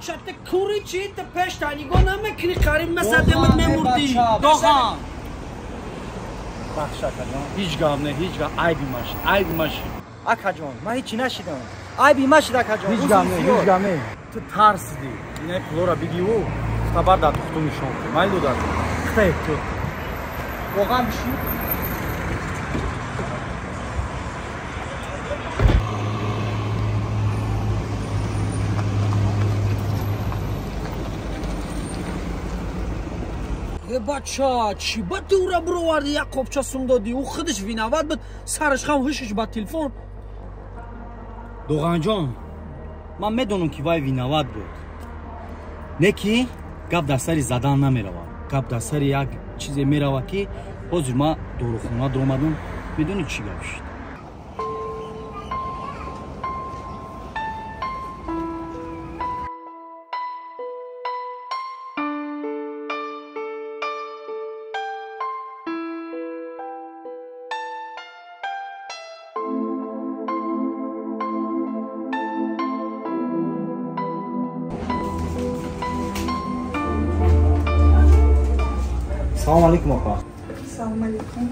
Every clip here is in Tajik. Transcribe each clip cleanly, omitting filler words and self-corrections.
Бача ту кури чӣ ту пешта нигоҳ намекунӣ қариб месадемат мемурдӣ. Доған. Бахш акаҷон. Ҳеҷ гап не, ҳеҷ гап айби машид, айби машид. Акаҷон, ман ҳеҷ нашидам. Айби машид акаҷон. Ҳеҷ гап не, ҳеҷ гап не. Ту тарсидӣ. Ина пулора бигиву хабар дар тухту нишон кун. Майли додар. Хита эҳтиёт кун. Воқеан биши? Бача, чӣ ба ту ӯра бировардӣ як қопча сум додӣ? Ӯ худаш виноват буд, сараш хам ҳушаш ба телефон. Доғанҷон, ман медонам ки вай виноват буд. Не ки гап дар сари задан намеравад. Гап дар сари як чизе меравад ки ҳозир ман дорухона дуромадам, медонӣ чӣ гап шуд? Салом алейкум апа. Салом алейкум.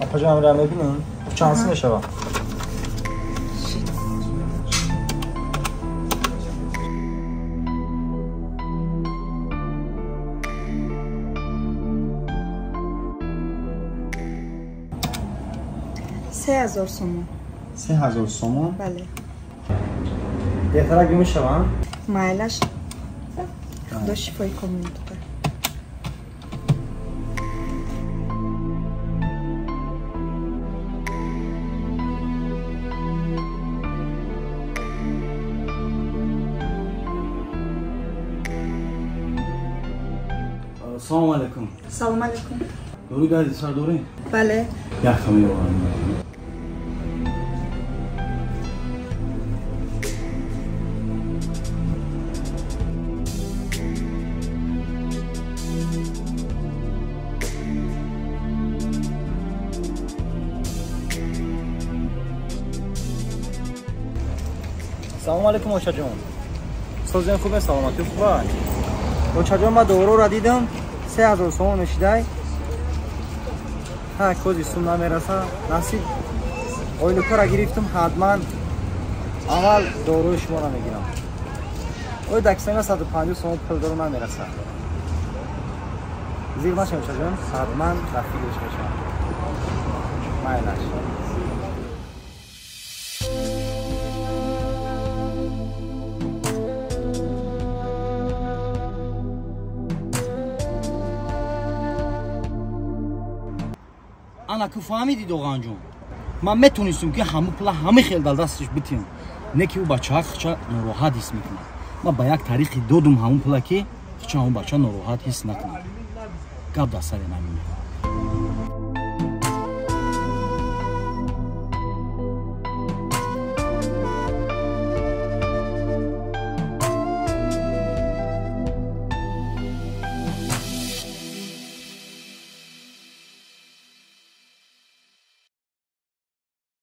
Апаҷон, амира мебинем? Чанд мешавад? 3000 сомон. 3000 сомон? Бале. Беҳтарак мешаванд? Майлаш. Худо шифои комил диҳад. Салом алейкум. Салом алейкум. Дорӣ дарди сар дорӣ? Бале. Як кам меорам. Салом алейкум очаҷон. Созем хубе, саломатӣ хуба. Очаҷон, ман дороро дидам. 3000 сомон мешидай. Ҳа, кози сум намераса. Насиб ойлукора гирифтам, ҳатман аввал дорои шуморо мегирам. Ой, даксана 150 сомон пул дору намераса. Зир нашам очаҷон, ҳатман рафиқиш мешавам. Майлаш. Ана ку фаҳмидӣ Доғанҷон, ман метонистам ки ҳама пула ҳама хел дар дасташ битиҳам, не ки ӯ бачаҳа хича нороҳат ҳис мекунад. Ман ба як тариқи додум ҳамон пула ки хича ҳамон бача нороҳат ҳис накунад. Гап дар сари намин.